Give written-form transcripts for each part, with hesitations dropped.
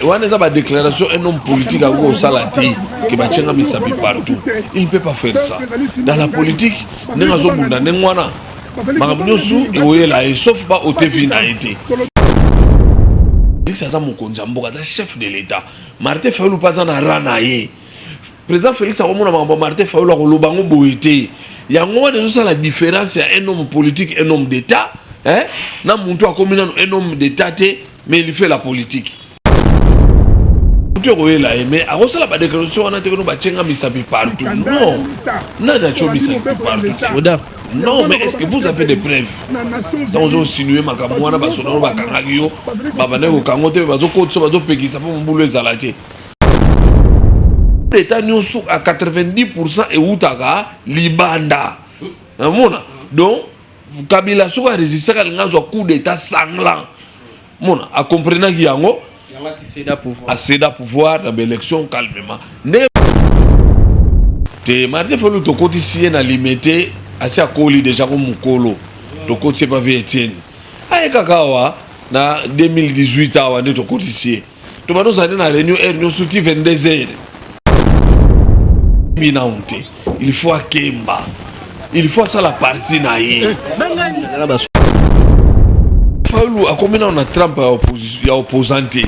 Wana eza badéclaration un homme politique akoki kosala te ke batienga misapi partout. Il ne peut pas faire ça dans la politique. Ndenge azobunda, ndenge wana makambo nyonso ekoyela ye, sauf baote vi na ye te. Félix aza mokonzi ya mboka, aza chef de l'État. Martin Fayulu mpe aza na ra na ye. Président Félix akomona makambo ya Martin Fayulu, akoloba yango boye te. Yango wana ezosala différence ya un homme politique, un homme d'État, hein? Na muntu akomi nano un homme d'État te, mais il fait la politique. Mutu ekoyela ye, mais akosala badéclaration wana te kono batienga misapi partout. Non, nani atio misapi partout te? Oda. Non, mais est ce que vous avez des preuves? Ntango ozoinsinuer makambo wana, basoda bakangaki yo, babandaki kokanga te, bazokotisa, bazopekisa mpo mobulu ezala te. D'état nyonso à 90 eutaka libanda. Namona donc Kabila soki arésistaka, alinga azwa coup d'état sanglant. Mona akomprenaki yango. Acéda pouvoir na baélection calmement. Ndenge te Martin Fayulu, tokotisi ye na Limete, asi akoli déjà ko mokolo tokotisi ye pa vie Etienne, aye kaka awa na 2018. Awa nde tokotisi ye, tobanda ozala nde na réunion heure nyonso ti 22 heures. Binao te, il faut akemba, il faut asala parti na ye. Fayulu akomi nano na trempe ya opposant te.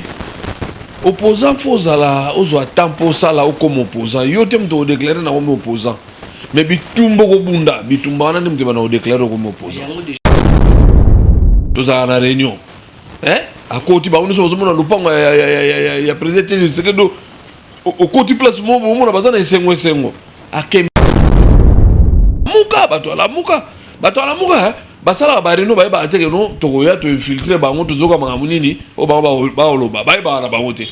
Opposant, faut ozala, ozwa temps mpo osala, okoma opposant. Yo te moto odéclarer nakomi opposant, mais bitumba okobunda, bitumba wana nde moto ebanda kodéclarer okomi opposant. Tozalaka na réunion, akoti, bango nyonso bazomona lopango ya président Etienne Tshisekedi. Okoti place moko, omona baza na esengo, esengo. Akemba muka, bato alamuka, bato alamuka basalaka baréunion, bayebaka te ke no tokoya toinfiltrer bango, tozoka makambo nini oyo bango baoloba, bayebaka na bango te.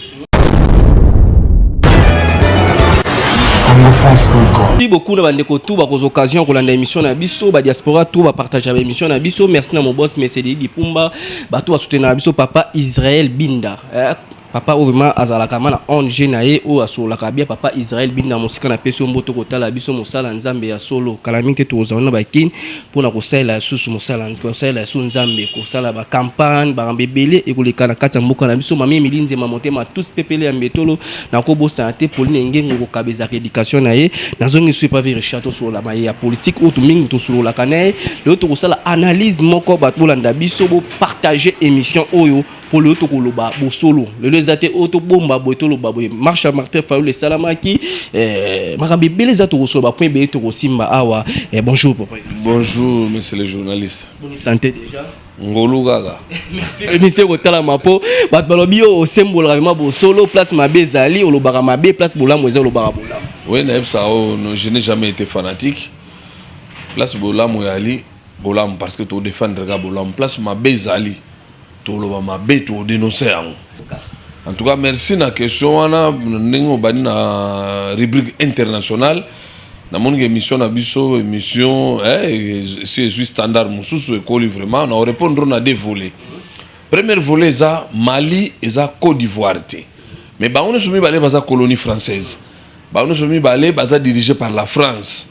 Merci beaucoup na bandeko tout bakozwa occasion kolanda émission na biso, badiaspora tout bapartage ba émission na biso. Merci na mobos Mesedi Dipumba, bato basoutenir na biso, papa Israël Binda, papa oyo vraiment azalaka ma na ONG na ye oyo asololaka bien. Papa Israel Binda, mosika na pesi yo mboto. Kotala biso mosala Nzambe ya solo. Kala mingi te tokozala na bakini mpona kosalela lisusu mosala, kosalela lisusu Nzambe, kosala bacampagne, bakambo ebele ekoleka na kati ya mboka na biso. Mami Emili Nzema, motema tous pepele ya mbetolo, nakobosana te Pauline Ngengo, kokaba ezalaka éducation na ye. Nazongi so epavi Richard, tosolola maye ya politique oyo mingi tosololaka na ye. Lelo tokosala analyse moko. Bato bolanda biso, bopartage émission oyo mpo lelo tokoloba bosolo. Lelo eza te oyo tobomba boye, toloba boye. Marche ya Martin Fayulu esalamaki, makambo ebele eza, tokosoloba point ebele tokosimba awa. Bonjour papa. Bonjour monsieur le journaliste. Bonne santé déjà? Ngolu kaka. Merci. Émission ekotalama mpo bato balobi yo osembolaka vraiment bosolo. Place mabe ezali, olobaka mabe, place bolamu eza, olobaka bolamu. Oui, nayebisaka oyo, je n'ai jamais été fanatique. Place bolamu ezali, bolamu, parce que todéfendre kaka bolamu. Place mabe ezali, toloba mabe, todénonce yango. En tout cas, merci na question wana. Ndenge obandi na rubrique internationale, namoni ke émission na biso, émission si ezwi standard mosusu, ekoli vraiment. Na orépondre na deux volets. Première volet eza Mali, eza Côte d'Ivoire te, mais bango nyonso mibale baza colonie française, bango nyonso mibale baza dirigé par la France.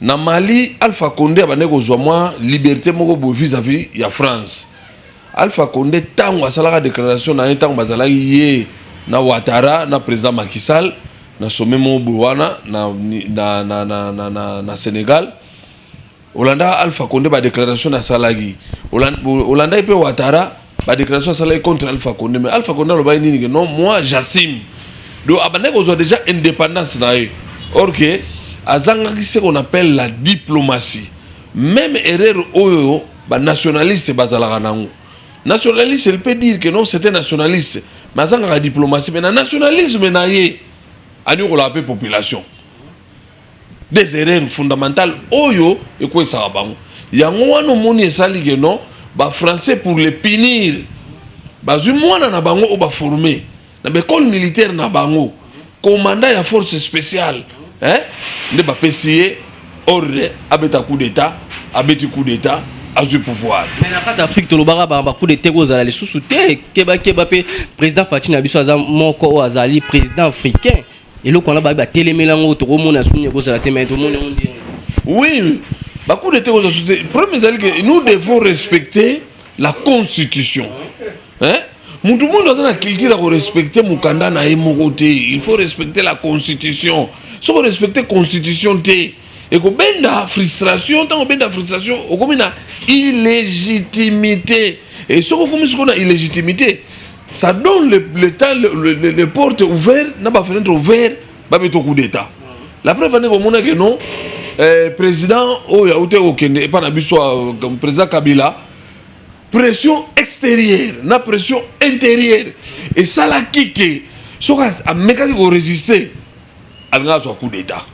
Na Mali, Alpha Condé abandaki kozwa mwa liberté moko boye vis-à-vis ya France. Alpha Condé, ntango asalaka déclaration na ye, ntango bazalaki ye na Ouattara na président Macky Sall na sommet moko boye wana na Sénégal, olandaka Alpha Condé, badéclaration asalaki, olandaki mpe Ouattara, badéclaration asalaki contre Alpha Condé. Mais Alpha Condé alobaki nini? Ke non, moi j'assume. Donc abandaki kozwa déjà indépendance na ye, or ke azangaki ce qu'on appelle la diplomatie. Même erreur oyo banationaliste bazalaka nango. Nationaliste, il peut dire que non, c'était nationaliste, mais azangaka diplomatie. Mais na nationalisme na ye, aniokolaka mpe population. Des erreurs fondamentales oyo ekwesaka bango, yango wana omoni esali ke non, bafrançais, pour les punir, bazwi mwana na bango oyo baforme na baekole militaire na bango, commandant ya force spéciale, hein? Nde bapesi ye ordre abeta coup d'état. Abeti coup d'état, azwi pouvoir. Mais na kati ya Afrique, tolobaka bacoup d'état kozala lisusu te. Kebakeba mpe président Fatshi na biso aza moko oyo azali président africain. Eloko wana babi batelemeli yango, tokomona suni ekozala te, mais tomoni yango ndenge. Oui, bacoup d'état kozala susu te. Premier ezali que nous devons respecter la constitution, hein? Mutu mondo aza na culture ya korespecte mokanda na ye moko te. Il faut respecter la constitution. Soki orespecte constitution te, ekobenda frustration. Ntango obenda frustration, okomi na illégitimité. Et soki okomi sikoyo na illégitimité, ça donne le temps, le porte ouvert na bafenêtre ouvert, babeta coup d'état. La preuve, andenge omonaki non, président oyo auti kokende epa na biso, président Kabila, pression extérieure na pression intérieure esalaki ke soki amekaki korésister, alingi azwa coup d'état,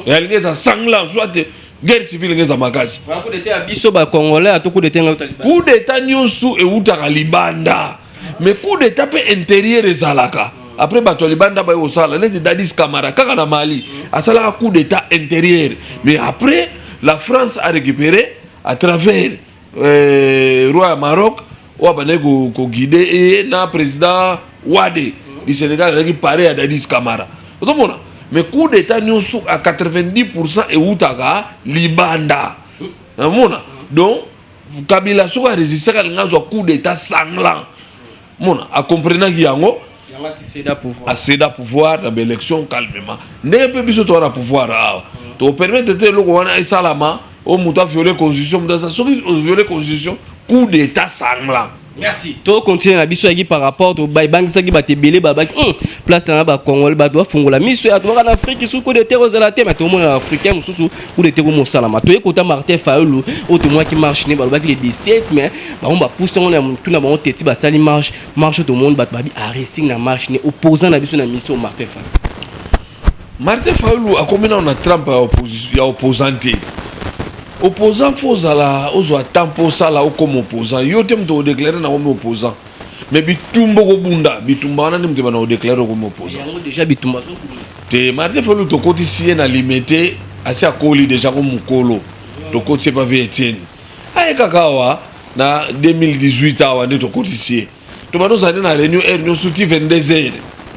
alingi eza sanglant, soit guerre civile elingi eza makasi. Coup d'état ya biso bacongolais ato coup d'état ngai? Coup d'état nyonso eutaka libanda, mais coup d'état mpe intérieur ezalaka. Après, bato ya libanda baye kosala neti Dadis Camara kaka na Mali, asalaka coup d'état intérieur, mais après la France a récupéré à travers roi ya Maroc oyo abandaki koguide ye na président Wade du Sénégal, azalaki pare ya Dadis Camara. Ozomona, mais coup d'état nyonso à 90 eutaka libanda. Namona donc Kabila soki arésistaka, alingi azwa coup d'état sanglant. Mona akomprenaki yango, acéda pouvoir na baélection calmement. Ndenge mpe biso toza na pouvoir awa, tokopermettre te eloko wana esalama. Oyo moto aviole constitution, moto asa soki oviole constitution, coup d'état sanglant. Merci. Tocontinue na biso. Yaki par rapport ebangisaki bato ebele, babaki place na bacongolais, bato bafungola miso ya tobaka na Afrique. Soki coup d'état ozala te, mais tomona na africain mosusu coup d'état komosalama. Toye kota Martin Fayulu oyo tomonaki marche ne balobaki le 17, mais bango bapusi yango na motu na bango teti basali marche. Marche oyo tomoni bato babi arresting na marche ne opposant na biso na mission Martin Fayulu. Martin Fayulu akomi nano na trempe ya opposant te. Opposant, fo ozala ozwa temps mpo osala okoma opposant. Yo te moto odéclare na komi opposant, mais bitumba okobunda, bitumba wana nde moto ebana odéclare okomi opposant. Yango déjà bitumba. Te, Martin Fayulu tokotisi ye na Limete, asi akoli déjà ko mokolo. Tokotisi ye pa vie Etienne, aye kaka awa na 2018. Awa nde tokotisi ye, tobanda ozala nde na réunion heure nyonso ti 22 heures,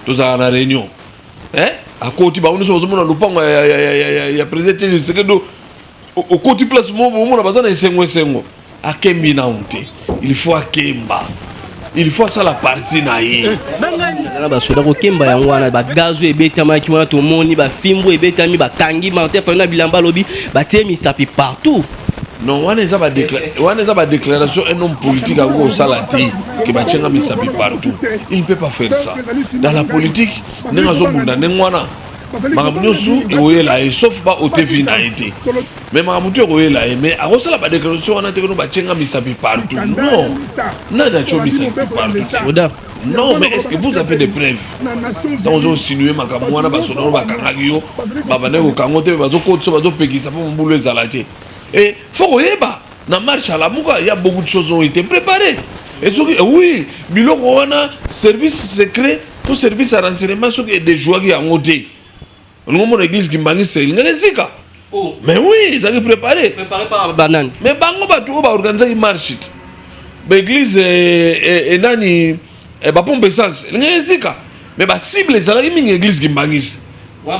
tozalaka na réunion. Akoti, bango nyonso bazomona lopango ya président Etienne Tshisekedi. Okoti place moko, omona baza na esengo esengo. Akembi nanu te. Il faut akemba, il faut asala parti na ye. Na basoda kokemba yango wana, bagaz oyo ebetamaki wana, tomoni bafimbu ebetami, bakangi Martin Fayulu na bilamba, alobi batie misapi partout. Non, wana eza badéclaration un homme politique akoki kosala te, ke batienga misapi partout. Il ne peut pas faire ça dans la politique. Ndenge azobunda ndenge wana, makambo nyonso ekoyela ye, sauf baotevi na ye te, mais makambo tu ekoyela ye. Mais akosala badéclaration wana te keno batienga misapi partout. Non, nani atio misapi partout te? Non, mais est ce que vous avez des preuves? Ntango ozoinsinue makambo wana, basoda oyo bakangaki yo, babandaki kokanga te, bazokotisa, bazopekisa mpo mobulu ezala te. Et faut koyeba, na marche Alamuka, ya beaucoup de choses ont été préparées. Et soki oui, biloko wana, service secret to service ya renseignement soki edéjouaki yango te, olingo mona église Kimbanguiste elingaki esika. Mais oui, ezalaki préparé. Préparé par banani? Mais bango bato oyo baorganisaki marche te, baéglise enani, bapompe essence elingaki esika, mais bacible ezalaki mingi église Kimbanguiste. Oui,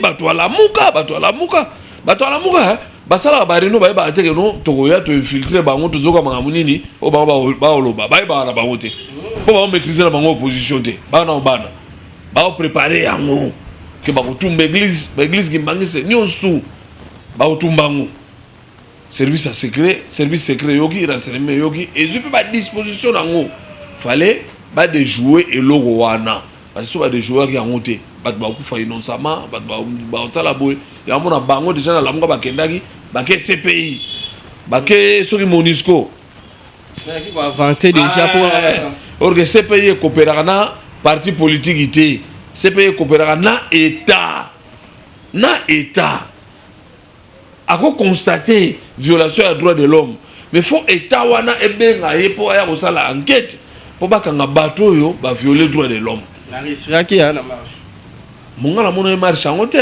bato Alamuka, bato Alamuka, bato Alamuka basalaka baréunion, bayebaka te ke no tokoya toinfiltre bango, tozoka makambo nini oyo bango baoloba. Bayebaka na bango te, mpo bango maîtrise na bango opposition te. Bana na bana baoprépare yango ke bakotumba église, baéglise Kimbanguiste nyonso bakotumba yango. Service ya secret, service secret eyoki renseignement, eyoki, ezwi mpe badisposition nango. Fallait badéjouer eloko wana, parce que so badéjouaki yango te, bato bakufa innocemment, bato bakosala boye. Yango mona bango déjà na Lamuka bakendaki, bake CPI, bake soki MONUSCO. Avancer déjà pour Or que CPI ekopéraka na parti politique te. CPI ekopéraka na état, na état akoconstate violation ya droit de l'homme, mais faut état wana ebenga ye mpo aya kosala enquête mpo bakanga bato oyo baviole droit de l'homme. Narisiraki ya na marche. Monga namona ye marche yango te.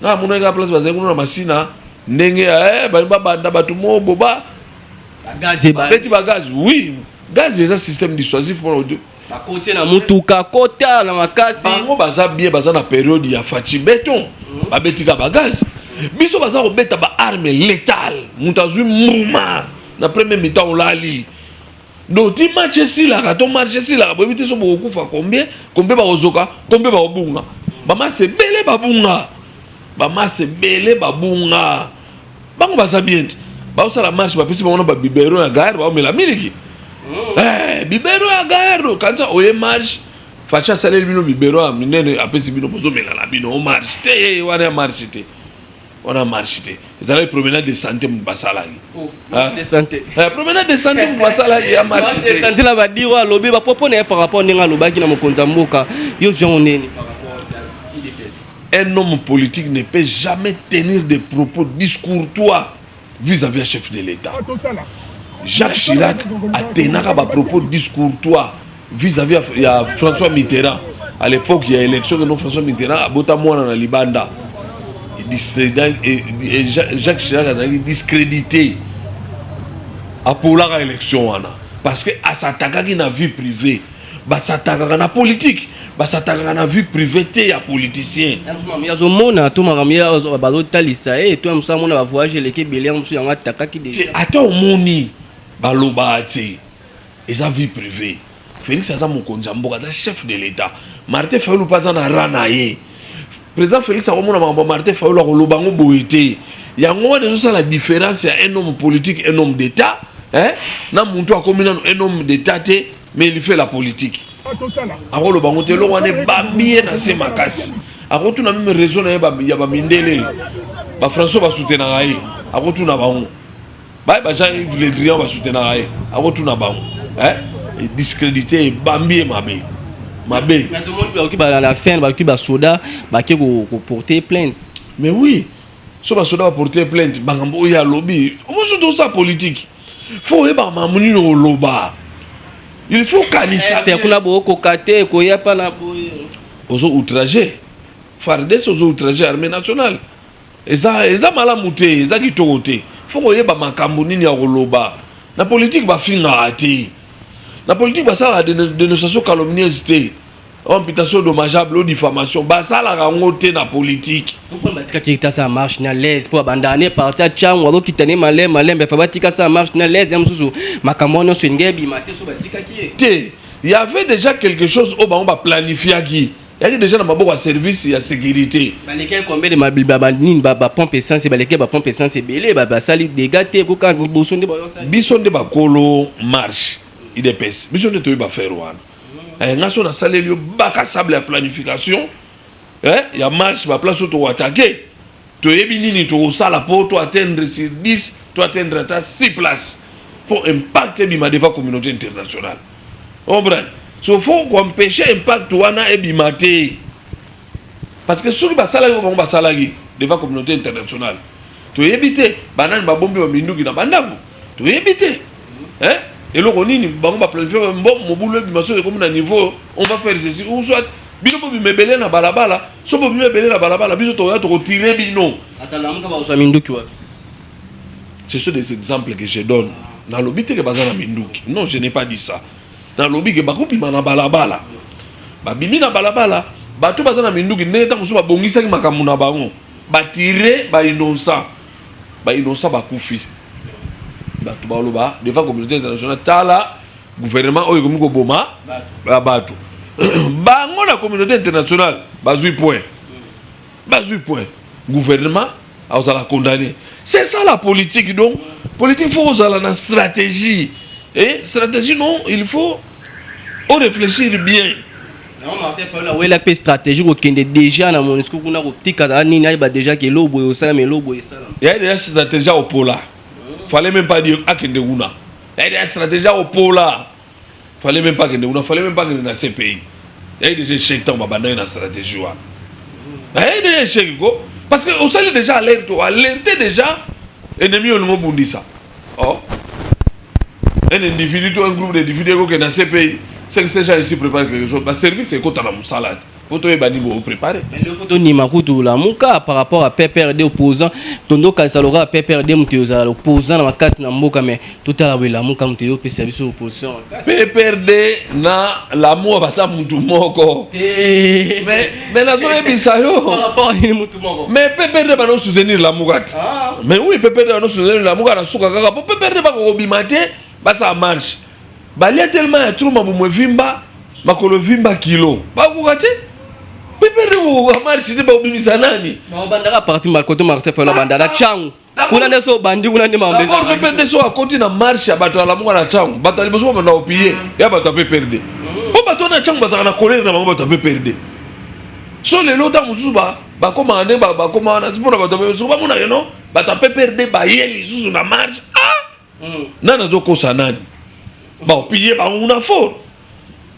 Nga namona ye kaka place bazali kuna na Masina, ndenge babanda bato mobo ba babeti bagaz. Oui, gaz eza système dissuasif mpona Bakotie na mutuka, kota na makasi. Bango baza bien, baza na période ya Fatshi Béton, babetika bagaz. Biso baza kobeta baarme létale. Moto azwi mbuma na premier mi-temps, olali. Donc ti match esilaka to marche esilaka, boyebi te so bokokufa combien, combien bakozoka, combien bakobunga. Bamasi ebele babunga, bamasi ebele babunga. Bango baza bien te. Baosala marche, bapesi bango na babiberon ya gare, baomela miliki. Biberon ya gare, kanisa oye marche, Fatshi asaleli bino biberon ya minene, apesi bino, bozomela na bino. O marche te wana, ya marche te wana, marche te. Ezalaki promenade de santé moto basalaki. De santé. Promenade de santé moto basalaki, ya marche te. Santé la badiro alobi bapropos na ye par rapport ndenge alobaki na mokonzi ya mboka. Yo jean nini par rapport à UDPS? Un homme politique ne peut jamais tenir des propos discourtois vis-à-vis un chef de l'État. Jacques Chirac atenaka bapropos discourtois vis-à-vis ya François Mitterrand à l'époque ya élection, que non, François Mitterrand abota mwana na libanda. Et Jacques Chirac azalaki discrédité, apolaka élection wana parce que asatakaki na vie privée. Basatakaka na politique, basatakaka na vie privée te ya politicien. Azomona to makambo ye bazotalisa ye to ya mosu, amona bavoyage eleki ebele, ya mosu yango atakaki déjà. Ata omoni balobaka te, eza vie privée. Félix aza mokonzi ya mboka, aza chef de l'État. Martin Fayulu mpe aza na ra na ye. Président Félix akomona makambo ya Martin Fayulu, akoloba yango boye te. Yango wana ezosala différence ya un homme politique, un homme d'État, hein? Na muntu akomi nano un homme d'État te, mais il fait la politique, akoloba yango te. Eloko wana ebambi ye na se makasi. Akotuna même réseau na ye ya bamindele, bafrançais basoutenaka ye, akotuna bango baye, ba Jean-Yves Le Drian basoutenaka ye, akotuna bango. Discrédité, ebambi ye mabe mabe. Bakoki na fin, bakoki basoda bake koporter plainte. Mais oui, so basoda baporter plainte, makambo oyo alobi omoso, tosala politique, faut oyebaka makambo nini oloba, il faut kanisa. Kuna bokoka te koya mpa na boye. Ozo outrage FARDC, ozo outrage armée nationale, eza malamu te, eza kitoko te. Faut koyeba makambo nini ya koloba. Na politique bafingaka te, na politique basalaka dénonciation calomnieuse te, imputation dommageable ou diffamation, basalaka yango te na politique. Batikaki asala marche na l'aise mpo abanda ne parti atyango, azokita ne malembe malembe. Fa batika asala marche na l'aise, ya mosusu makambo wana nyonso elingi ebima te so batikaki ye. Te, il y avait déjà quelque chose oyo bango baplanifiaki, yaki déjà na maboko ya service ya sécurité. Baleki combien de nini, bapompe essence? Baleki bapompe essence ebele, basali dégâts te koka liboso nde. Biso nde bakolo marche UDPS, biso nde toyebi baaffaire wana. Nga so nasaleli yo baka sable ya planification ya marche, baplace oyo tokoattaquer, toyebi nini tokosala mpo to atteindre sur 10, to atteindre ata 6 places, mpo impact ebima devant communauté internationale. Comprendre? So faut koempêcher impact wana ebima te, parce que soki basalaki oyo bango basalaki devant communauté internationale, toyebi te banani babombi baminduki na bandako, toyebi te eloko nini bango baplanifie. Mbo mobulu ebima, soki ekomi na niveau, on va faire ceci, ou soit bino bobima ebele na balabala. So bobima ebele na balabala, biso tokoya tokotire bino. Atalamuka bazwa minduki wapi? Ce sont des exemples que je donne. Nalobi te ke baza na minduki, non, je n'ai pas dit ça. Nalobi ke bakobima na balabala, babimi na balabala, bato baza na minduki, ndenge ntango mosusu babongisaki makambo na bango, batire bainnocent, bainnocent bakufi, bato baloba devant communauté internationale: tala gouvernement oyo ekomi koboma bato. Bango na communauté internationale bazwi point, bazwi point, gouvernement azala condamné. C'est ça la politique. Donc politique, faut kozala na stratégie et stratégie, non, il faut réfléchir bien. Awela mpe stratégie kokende déjà na MONUSCO kuna, kotikaka nini, ayeba déjà ke eloko boye osalama, eloko boye esalama. Ya déjà stratégie ya opola, fallait même pas dire akende kuna. Ya déjà stratégie ya opola, fallait même pas akende kuna, fallait même pas akende na CPI. Yayi déjà échec ntango babandaki na stratégie wana, yayi déjà échec ko, parce que osali déjà alerte, alerte déjà ennemi olingo obundisa. Oh, un individu to un groupe d'individus ekokende na CPI, c'est que ces gens ici préparent quelque chose. Baservice ekota na mosala te po toyeba nini boopréparé. Mais faut tondima kutu Lamuka par rapport à PPRD opposant. Tondokanisa lokola PPRD moto ezala opposant na makasi na mboka, mais totala boye, Lamuka moto ezopesa biso opposition. PPRD na Lamuka baza mutu moko. Mais nazoyebisa yo. Par rapport nini mutu moko? Mais PPRD bano soutenir Lamuka te. Mais oui, PPRD bano soutenir Lamuka na suka kaka po PPRD bakokobima te, basala marche. Balia tellement ya trop, mabumu evimba, makolo evimba, kilo bakoka te. PPRD kokoka marche te, bakobimisa nani? Babandaka parti kote Martin Fayulu abanda na Tshangu kuna nde so bandi kuna nde makambo. D'abord, PPRD so akoti na marche ya bato ya Lamuka na Tshangu, bato ya liboso babanda kopiller ya bato ya PPRD, mpo bato wana ya Tshangu bazalaka na colère na bango. Bato ya PPRD so lelo ntango mosusu bakomaka nde bakoma wana mpona bato ya soki bamonaka no bato ya PPRD baye lisusu na marche, ah, nani azokosa nani? Bakopiller bango kuna fort,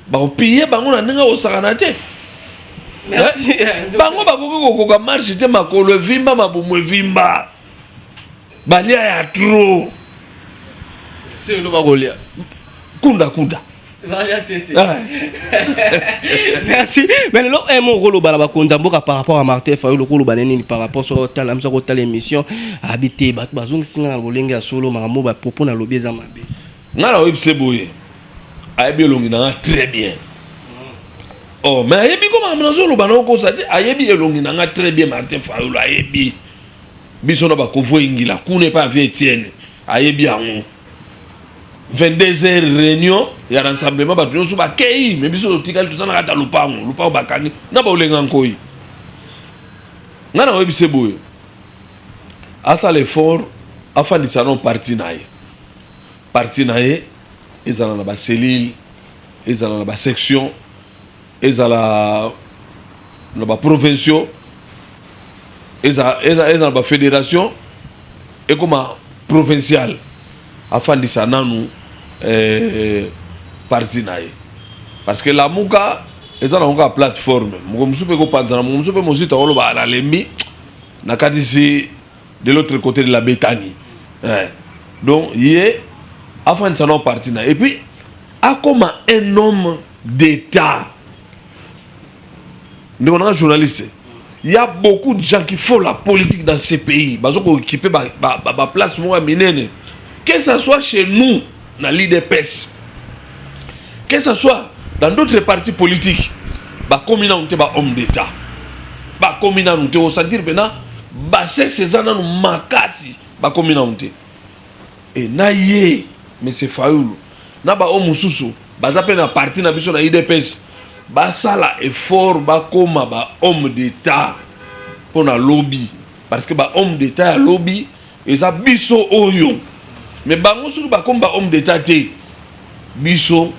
bakopiller bango na ndenge akosakana te. Bango bakoki kokoka marche te, makolo evimba, mabumu evimba, balia ya trop. Selo bakolia. Kunda kunda. Ah. Merci. Mais lelo un mot okoloba na bakonzi ya mboka par rapport à Martin Fayulu, okoloba na nini par rapport soki otala biso, akotala émission, abi te bato bazongisi nga na lolenge ya solo, makambo bapropos nalobi eza mabe? Nga na oyebise boye, ayebi elongi na nga très bien. Oh, mais ayebi ko makambo nazoloba na okosa te. Ayebi elongi na nga très bien. Martin Fayulu ayebi biso na bakovo engila kuna epai avie Etienne, ayebi yango. 22 heures, réunion ya rassemblement, bato nyonso bakei, mais biso totikali, toza na kati ya lupango. Lupango bakangi na baolenga nkoi. Ngai na oyebise boye, asala effort, afandisa no parti na ye. Parti na ye ezala na bacellule, ezala na basection, ezala na baprovinciaux, eza na bafédération, ekoma provincial. Afandisa nanu parti na ye, parce que Lamuka eza nango kaka plateforme. Moko mosusu mpe ekopanzana, moko mosusu mpe mozito akoloba nalembi, nakatisi de l'autre côté de la Béthanie. Donc ye afandisa nano parti na ye et puis akoma un homme d'État. Ndeko nanga journaliste, il y a beaucoup de gens qui font la politique dans ces pays, bazo kooccuper baplace moko ya minene, que ça soit chez nous na l'UDPS, que ça soit dans d'autres partis politiques, bakomi nanu te bahomme d'État, bakomi nanu te. Osentir mpena basese eza nanu makasi, bakomi nanu te. E na ye monsieur Fayulu na baoyo mosusu baza mpe na parti na biso na UDPS, basala effort bakóma bahomme d'État mpo na lobi, parce que bahomme d'État ya lobi eza biso oyo. Mais bango soki bakomi bahomme d'état te, biso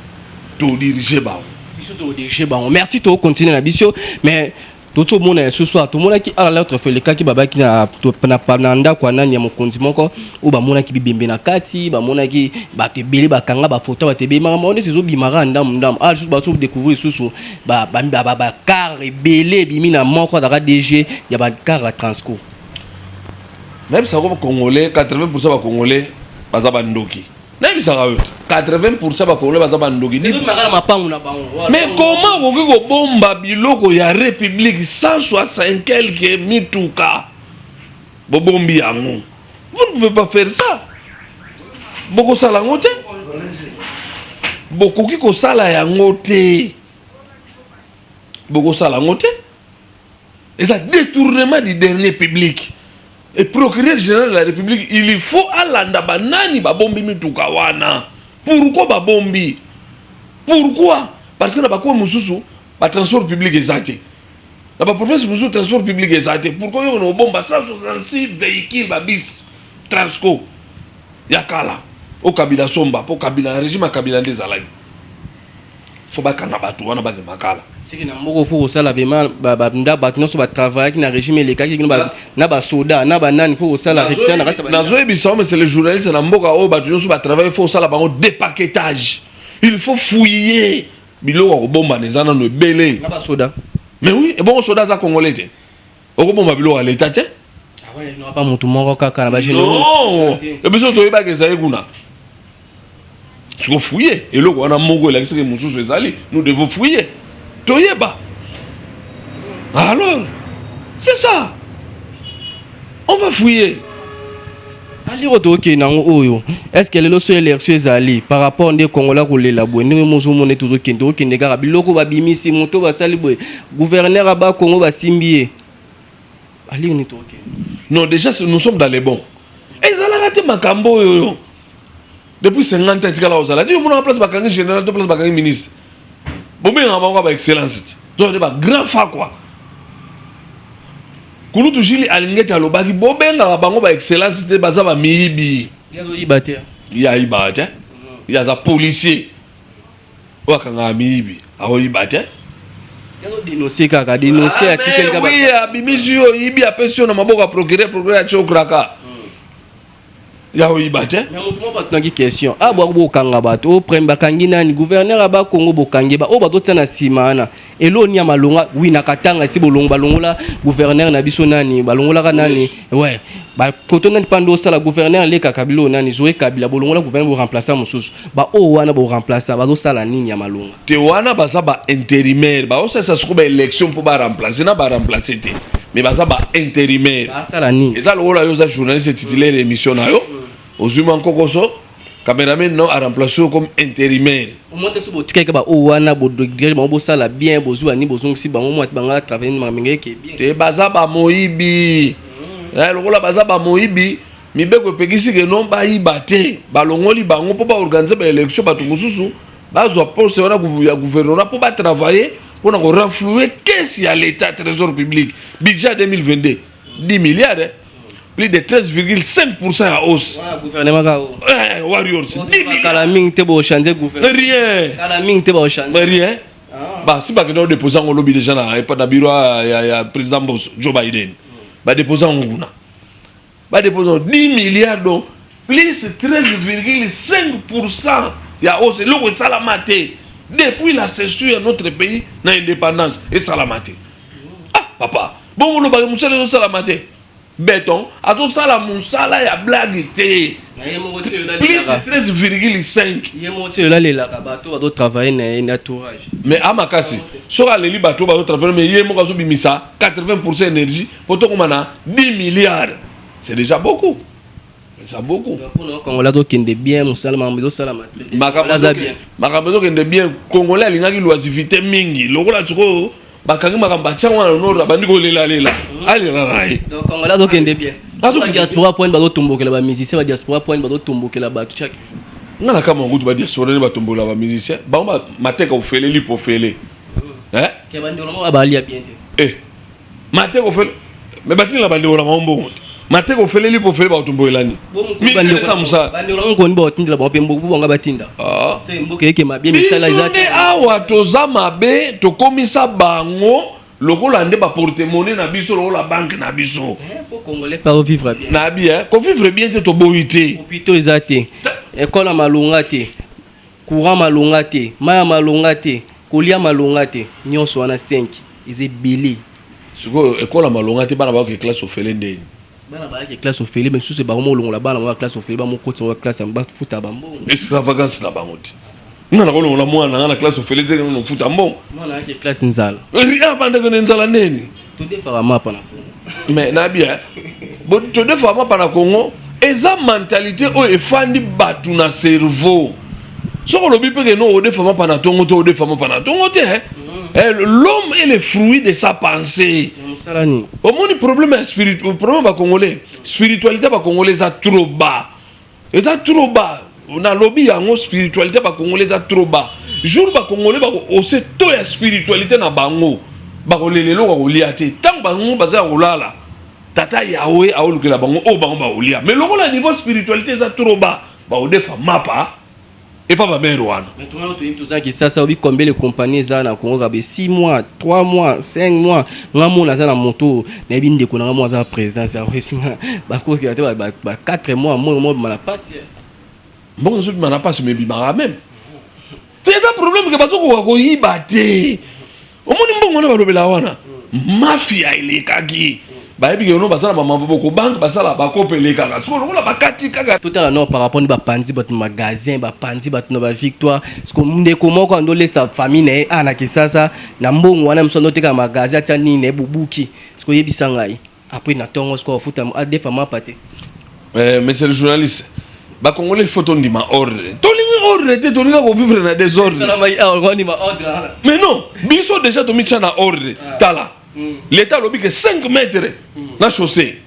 todirige bango. Biso todirige bango. Merci. Tokontinue na biso, mais tozomona lisusu awa, tomonaki awa l'autre fois elekaki, babaki na ndako ya nani, ya mokonzi moko oyo, bamonaki bibembe na kati, bamonaki bato ebele, bakanga bafoto bato ebele. Makambo neti ezobimaka ndamu ndamu awa lisusu, bato découvrir lisusu bacar ebele ebimi na moko azalaka DG ya bacar ya Transco. Nayebisaka Congolais, 80 bacongolais baza bandoki. Nayebisaka yo, 80 bacongolais baza bandoki. Ezobimaka na mapangu na bango. Mais comment okoki kobomba biloko ya République, 160 quelque mituka, bobombi yango? Vous ne pouvez pas faire ça. Bokosala yango te, bokoki kosala yango te, bokosala yango te. Eza détournement du denier public. Et procureur général de la République, il faut alanda banani babombi mituka wana. Pourquoi babombi? Pourquoi? Parce que na bakoa mosusu batransport public eza te, na baprovince mosusu transport public eza te. Pourquoi yo na obomba 166 véhicule, babus Transco ya kala o Kabila somba? Mpo Kabila, na régime ya Kabila nde ezalaki. Fo bakanga bato wana, bakema kala. Seki na moko fo kosala vraiment bato nyonso batravaillaki na régime elekaki, na basoda, na banani, fo kosala révision na kati ya Nazoyebisa yo, monsieur le journaliste, na mboka oyo bato nyonso batravaille, fo kosala bango dépaquetage. Il faut fouiller. Biloko ya kobombana eza nano ebele. Na basoda? Mais oui. Ebongo soda aza Congolais te? Okobomba biloko ya leta te? Pa motu moko kaka na bagénéraux. Non, biso toyebaka ezali kuna. Siko fouiller eloko wana moko elakisaki mosusu ezali. Nous devons fouiller, toyeba. Alors c'est ça, on va fouiller. Aliro, tokokende yango oyo. Est ce que lelo so élection ezali par rapport nde Kongola kolela boye, ndenge mozomona ete tozokende, tokokende kaka biloko babimisi, moto basali boye, gouverneur aba Kongo basimbi ye, aliro nini tokokende? Non, déjà nous sommes dans les bons. Ezalaka te makambo oyo. Depuis 50 ans etikala kozala ti omonaka place bakangi général to place bakangi ministre, bobengaka bango ba excellence te, to nde bagrand fa quoi. Kulutu Jules Alingeti alobaki bobengaka bango ba excellence te, baza bamiyibi. Azoyiba te. Ye ayibaka te, ye aza policier oyo akangaka miyibi, akoyiba te. Dénoncer kaka, dénoncer, atikeli kaka. Oui, abimisi yo oyibi, apesi yo na maboko ya procureur, procureur atie okraka ya oyiba te. Mais moto moko batunaki question: a bwako bokanga bato o prime, bakangi nani? Gouverneur ya Bakongo, bokangi ba oyo bazotia na nsima wana, eloni ya malonga wi na Katanga esi bolongo, balongola gouverneur na biso nani, balongolaka nani? Ouais, bakoto nani mpa nde osala gouverneur lekaka bilo nani, Zoe Kabila. Bolongola gouverneur, boremplaça mosusu, baoyo wana boremplaça bazosala nini ya malonga? Te, wana baza baintérimaire, baosalisa sikoyo baélection mpo baremplace na baremplace te, mais baza baintérimaire. Basala nini? Eza lokola yo oza journaliste titulaire, émission na yo ozwi mwa nkokoso, cameraman no aremplace yo comme intérimaire. Omoi te so botikaki baoyo wana, bodegre bango, bosala bien, bozwi bani, bozongisi bango mwa banga travaille, makambo eke bien. Te, baza bamoyibi. Lokola baza bamoyibi, mibeko epekisi ke no bayiba te, balongoli bango mpo baorganize baélection, bato mosusu bazwa poste wana ya gouvernorat mpo batravaille mpona korenflouer caisse ya l'état, trésor public. Budget ya 2022, 10 milliards, eh? Plus de 13,5 ya hausse. Wana gouvernement kaka. Warriors, 10 milliards. Kala mingi te bochange gouvernement. Rien. Kala mingi te bochange. Mais rien, basi bakende odépose yango lobi déjà na epa na bureau ya président Mboso Joe Biden. Badépose yango kuna, badépose yango 10 milliards, donc plus 13,5 ya hausse. Eloko esalama te depuis la cession ya notre pays na indépendance, esalama te. Ah papa, bongo olobaki mosala ezosalama te. Béton azosala mosala ya blague te. Plus 13,5. Ye moko ti olalelaka bato bazotravaille na ye na entourage. Mais amakasi soki aleli bato bazotravaille, mais ye moko azobimisa 80 énergie mpo tokóma na 10 milliards, c'est déjà beaucoup, c'est beaucoup. Mpona Congolais azokende bien, mosala makambo ezosalama. Aza bien. Makambo ezokende bien. Congolais alingaki loisivité mingi, lokola sikoyo bakangi makambo, batiango wana nord, abandi kolelalela, alela na ye. Donc Congolais azokende bien. Badiaspora point bazotombokela bamusicien, badiaspora point bazotombokela bato chaque jour. Nga na kama kutu badiaspora nde batombola bamusicien bango, mateka ofele, lipo ofele. Bandeko na balia bien te. Mateka ofele, mais batindela bandeko na bango mbongo te. Mateka ofele, lipo ofele, bakotombokelani. Mosala. Bandeko na bango baotindela bango mpe mbongo, bango batinda mboka ekema bien, misala eza nde. Awa toza mabe, tokomisa bango lokola nde baporte-monnaie na biso, lokola banque na biso. Congolais pas vivre bien. Na bien, kovivre bien te, toboyi te. Hôpitaux eza te, ekole ya malonga te, courant malonga te, mai ya malonga te, kolia malonga te, nyonso wana 5 eza ebele. Sikoyo ekole ya malonga te, bana bayoka classe ofele ndeni? Bana bayaki classe ofele, misusu bango molongola bana bango classe ofele, bamokotisa bango classe, bafuta bambongo. Extravagance na bango te. Nga na kolongola mwana nga na classe ofele te, nofuta mbongo. Mwana ayaki classe nzala. Bandeko na nzala ndeni? Todefaka mapa na Congo. Mais nabi todefaka mapa na Congo, eza mentalité oyo efandi bato na cerveau. Soki olobi mpe ke no odefa mapa na ntongo te, odefa mapa na ntongo te. L'homme est le fruit de sa pensée. Mosala nini? Omoni problème ya spirit, problème bacongolais, spiritualité bacongolais eza trop bas, eza trop bas. Nalobi yango, spiritualité bacongolais eza trop bas. Jour bacongolais ose to ya spiritualité na bango, bakolela eloko ya kolia te. Ntango bango baza ya kolala, tata Yawe aolukela bango oyo bango bakolia. Mais lokola niveau spiritualité eza trop bas, bakodefa mapa epa bamere wana. Mais tongana toyebi, toza Kisasa, obi combien de compagnie eza na Congo kabe 6 mois, 3 mois, 5 mois. Nga mona aza na moto, nayebi ndeko na nga mo aza présidence, akoyebisi nga bakokela te ba 4 mois mo mo bima na pasi. Mbongo ezobima na pasi, mais ebimaka même te. Eza problème ke bazokoka koyiba te. Omoni mbongo wana balobela wana, mafia elekaki, bayebi ke no baza na bamaboko, banque basala bakope elekaka. Sikoyo lokola bakati kaka. Totala no par rapport ni bapanzi bato na magasin, bapanzi bato na bavictoire. Parce ndeko moko andolesa famille na ye a na Kisasa na mbongo wana, mosu andoteka magasin, atia nini na ye, bubuki. Siko oyebisa ngai, après na ntongo siko afuta, adefa mapa te. Monsieur le journaliste, bacongolais, il faut tondima ordre. Tolingi ordre te, tolinga kovivre na désordre. Mais non, biso déjà tomitia na ordre. Tala, l'état alobi ke 5 mètres na chaussée,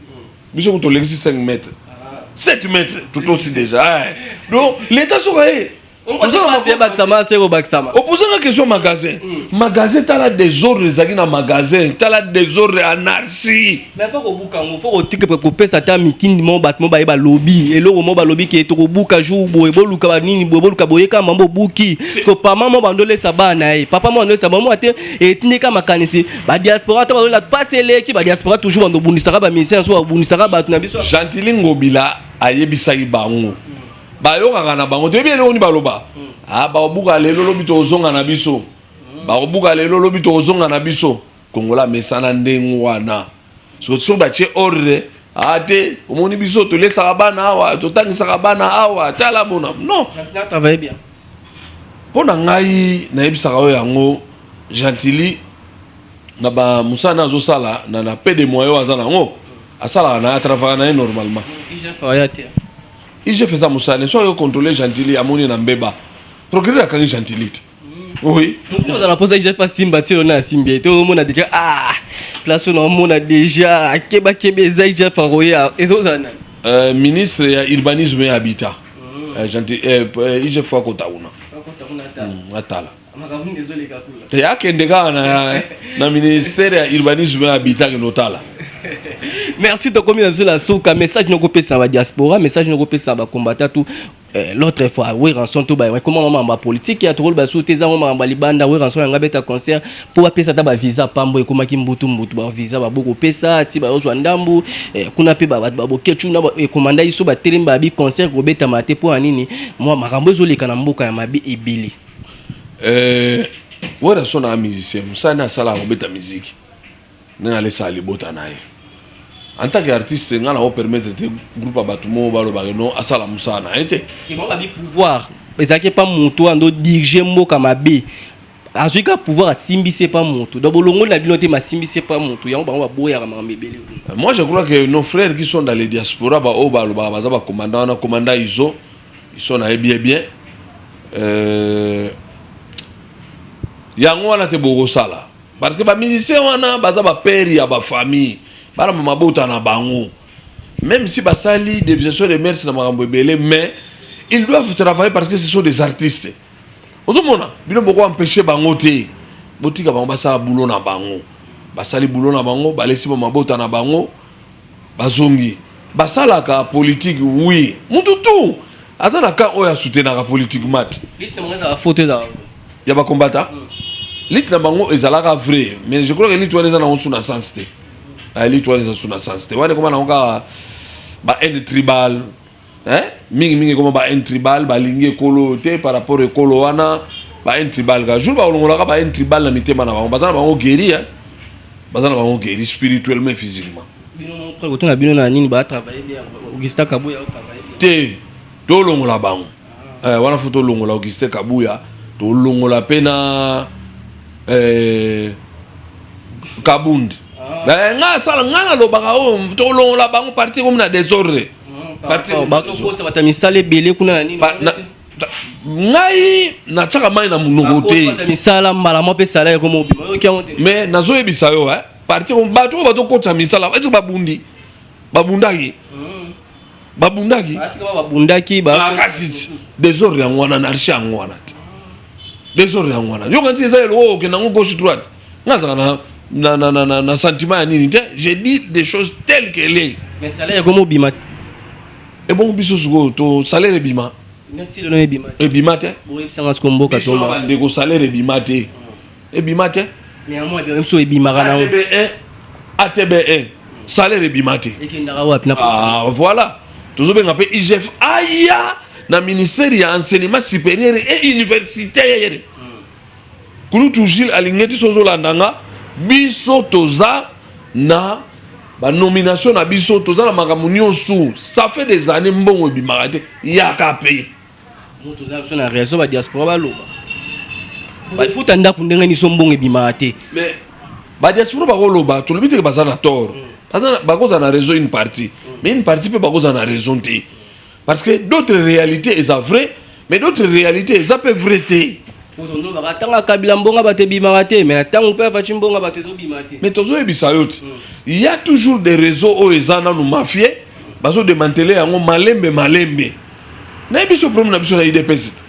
biso ko tolekisi 5 mètres. 7 mètres totosi déjà. Donc l'État soki aye Bakisama se kobakisama. Opozanga question magasin. Magasin, tala désordre ezalaki na magasin, tala désordre, anarchie. Mais faut kobuka yango, faut kotika kopesa ata mitindi mo bato mo baye balobi eloko mo balobi ke tokobuka jour boye, boluka banini boye, boluka boye kama bobuki ko pama mo bandolesa bana ye, papa mo bandolesa bango te. Etindika makanisi badiaspora to bazolela pasi eleki. Badiaspora toujours bandobundisaka bamusicien so, babundisaka bato na biso. Gentili Ngobila ayebisaki bango, bayokaka na bango. Toyebi eloko nini baloba. Ah, bakobuka lelo, lobi tozonga na biso. Bakobuka lelo, lobi tozonga na biso. Kongola amesana ndenge wana. Soki batie ordre a te, omoni biso tolesaka bana awa, totangisaka bana awa, tala bona non. Travaille bien. Mpo na ngai, nayebisaka oyo yango, Gentili na bamosala na azosala na peu de moyen oyo aza nango, asalaka na ye, atravaka na ye normalement. IGF eza mosala. Soki akocontrôle Gentili, amoni na mbeba, procureur akangi Gentili te, oui. Ozala mposa IGF asimba ti na asimbi ye te. Ozomona déjà, ah, place oyo naomona déjà akebakebe eza IGF akoya, ezozala nani? Ministre ya Urbanisme et Habitat. IGF akota kuna, atala te, akende kaka na ministère ya Urbanisme et Habitat, kende otala. Merci. Tokomi na biso na suka. Message nokopesa na badiaspora, message nokopesa na bacombattant tout. L'autre fois Werrason to bakoma makambo ya politique ya tokoloba su te, ezango makambo ya libanda. Werrason yanga beta concert mpo bapesa ata bavisa pambo, ekomaki mbutu mbutu, bavisa babokopesa ti bazozwa ndambu. Kuna mpe bato babokecu na ekomanda biso batelemi, babi concert kobetama te. Mpo ya nini? Mwa makambo ezoleka na mboka ya mabe ebele. Werrason na musicien, mosala asalaka kobeta miziki ndenge alesaka libota na ye en tant que artiste. Nga na opermettre te groupe ya bato moko balobaka no asala mosala na ye te. Babi pouvoir ezalaki epa moto ando dirige mboka mabe, azwi ka pouvoir, asimbisi epa moto. Donc bolongoli na bino te, masimbisi epa moto yango, bango baboyaka makambo ebele. Moi, je crois que nos frères qui sont dans les diaspora, baoyo balobaka baza bacommandant wana, commandant iso iso, nayebi ye bien. Yango wana te bokosala, parce que bamusicien wana baza bapère ya bafamille, bana mabota na bango. Même si basali déviation de mœurs na makambo ebele, mais ils doivent travailler parce que ce sont des artistes. Ozomona bino boko empêcher bango te. Botika bango basala boulot na bango. Basali boulot na bango, balesi ba mabota na bango, bazongi basalaka politique. Oui, mutu tu aza na camp oyo asoutenaka politiquement te. Ya bakombata, lutte na bango ezalaka vrai, mais je crois que lutte wana eza nango su na sens te. Lutte wana eza su na sens te. Wana ekoma nango kaka ba haine tribal, mingimingi ekoma ba haine tribal. Balingi ekolo te par rapport ekolo wana, ba haine tribal. Kaka jour bakolongolaka ba haine tribal na mitema na bango, baza na bango guéri, baza na bango guéri spirituellement et physiquement. Kotuna bino na nini, batravaille bien, Augustin Kabuya? Te, tolongola bango wana. Faut tolongola Augustin Kabuya, tolongola mpe na Kabundi. Nga asala, nga nalobaka oyo, tolongola bango. Parti komi na désordre. Bazokotisa bato ya misala ebele kuna na nini. Ngai natiaka mai na monoko te. Misala mbala moko mpe salaire ekoma obima, oyoki yango te? Mais nazoyebisa yo, parti, bato oyo bazokotisa misala, est-ce babundi? Babundaki, babundaki. Babundaki. Kasi désordre yango wana, anarchie yango wana te, désordre yango wana. Yoka nti eza eloko okende yango gauche droite. Nga azalaka na sentiment ya nini te, je dis des choses telles qu'elle est. Mais salaire ekoma obima te. Ebongo biso sikoyo to salaire ebima? Ebima. Ebima te. Boyebisanga siko mboka. To bandeko, salaire ebima te, ebima te. Biso ebimaka na ATB 1, ATB 1, salaire ebima te. Ekendaka wapi? Ah, voilà, tozobenga mpe IGF aya na ministère ya Enseignement supérieur et universitaire. Kulutu Gilles alingi ti so ozolanda nga, biso toza na banomination na biso, toza na makambo nyonso. Ça fait des années mbongo ebimaka te, yaka mpe. Toza biso na réseau, badiaspora baloba bafuta ndako ndenge niso, mbongo ebimaka te. Mais badiaspora bakoloba, tolobi teke baza na tort, bakozala na raison une partie, mais une partie mpe bakozala na raison te, parce que d'autres réalités eza vrai, mais d'autres réalités eza mpe vrai te. Ntango Kabila, mbongo bato ebimaka te, mais na ntango mpe afaci, mbongo bato ezobima te. Mais tozoyebisa yo te, il y a toujours des réseaux oyo eza nanu mafie. Bazodémanteler yango malembe malembe. Nayebi biso problème na biso na UDPS te.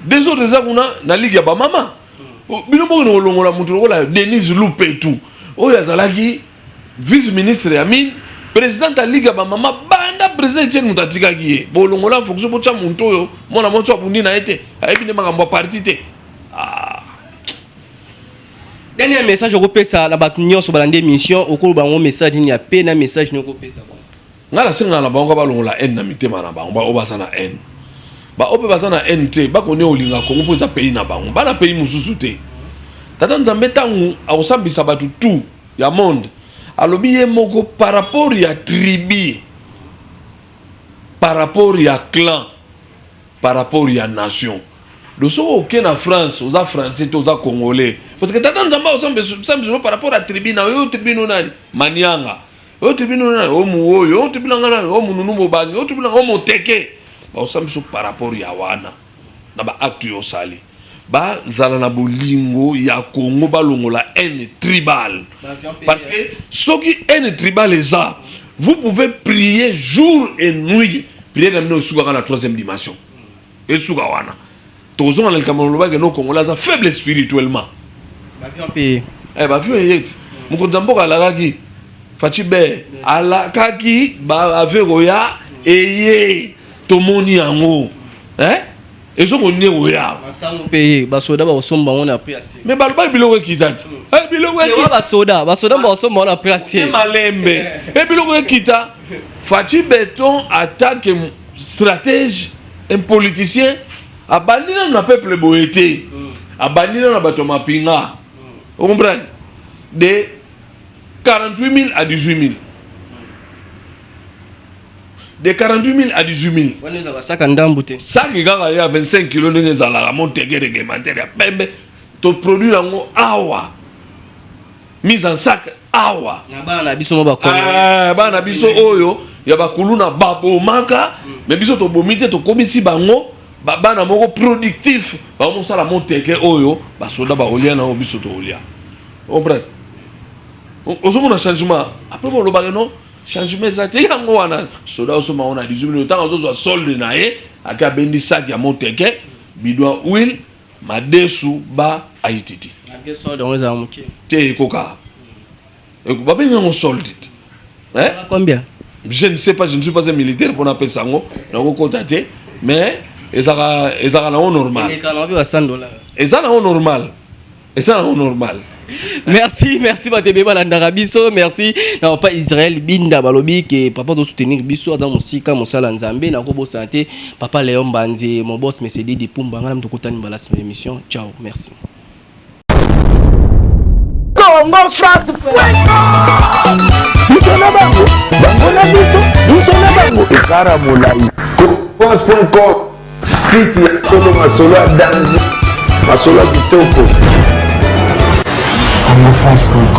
Désordre eza kuna na ligue ya bamama. Bino moko kolongola motu lokola Denise Lupetu, oyo azalaki vice ministre ya mine, présidente ya ligue ya bamama banda président Etienne moto atikaki ye. Bolongola fonction, botya motu oyo mwana mwasi abundi na ye te, ayebi nde makambo ya parti te. Ah. Dernier message okopesa na bato nyonso balandi émission, okoloba bango message nini ya pe na message nini okopesa bango? Ngai nasengaka na bango ka balongola haine na mitema na bango. Baoyo baza na haine, baoyo mpe baza na haine te, bakoni olinga Kongo mpo eza pays na bango, bana pays mosusu te. Tata Nzambe, ntango akosambisa bato tout ya monde, alobi ye moko par rapport ya tribu, par rapport ya clan, par rapport ya nation. Donc soki oke na France, oza Français te, oza Congolais, parce que Tata Nzambe akosambisa par rapport ya tribu na oyo. Tribu no nani? Manianga. Oyo tribu no nani? O Muoyo. Oyo tribu nanga nani? O Mununu Mobangi. Oyo tribu nanga o Moteke. Bakosambiso par rapport ya wana na baacte oyo osali. Bazala na bolingo ya Congo, balongola haine tribale, parce que soki haine tribale eza, vous pouvez prier jour et nuit, prière na bino esukaka na troisième dimension, esuka wana. Tozonga na likambo nalobaki no, Congolais aza faible spirituellement. Mpe Baavion eye ti mokonzi ya mboka alakaki, Fatshi be alakaki baavion koya, eye, tomoni yango. Ezokonie koya. Masango mpe ye basoda bakosomba bango na prix ya se. Mais balobaki biloko ekita ti. Biloko ekita, basoda bakosomba bango na prix ya se. Malembe e biloko ekita. Fatshi Béton, attaque stratège, un politicien, abandi nano na peuple boye te, abandi nano na bato ya mapinga. Ocomprendre? De 48 000 à 18 000, de 48 000 à 18 000. Wana ezalaka saka ndambu te. Saki kaka ya 25 kilo, ndenge ezalaka moteke réglementaire ya pembe, toproduire yango awa, mise en sac awa. Na bana na biso mo bakolo. Bana na biso oyo ya bakuluna babomaka, mais biso tobomi te, tokomisi bango bana moko productif, bamosala moteke oyo basoda bakolia nango, biso tokolia. Comprendre? Ozomona changement. Après bolobaka non, changement eza te. Yango wana soda osomba ngo na 18 000. Ntango azozwa solde na ye, ake abendi saki ya moteke, bidon huile, madesu ba aititi. Solde yango ezala moke. Te, ekoka, babengi yango solde te. Hein? Combien? Je ne sais pas, je ne suis pas un militaire mpona apesa yango, nakokota te, mais ezalaka nango normal. Elekaka nango mpe ba 100 $. Eza nango normal, eza nango normal. Merci, merci bato ebele balandaka biso. Merci na papa Israel Binda, balobi ke papa tosoutenir biso, aza mosika, mosala Nzambe. Nakobosana te papa Léon Mbanze, mon boss monsieur Didi Pumba. Nga na tokutani mbala nsima émission. Ciao, merci. Congo France. Biso na bango, bango na biso, biso na bango, ekara molai. France.com, site ya solo, masolo ya danger, masolo ya kitoko. Congofrance.com.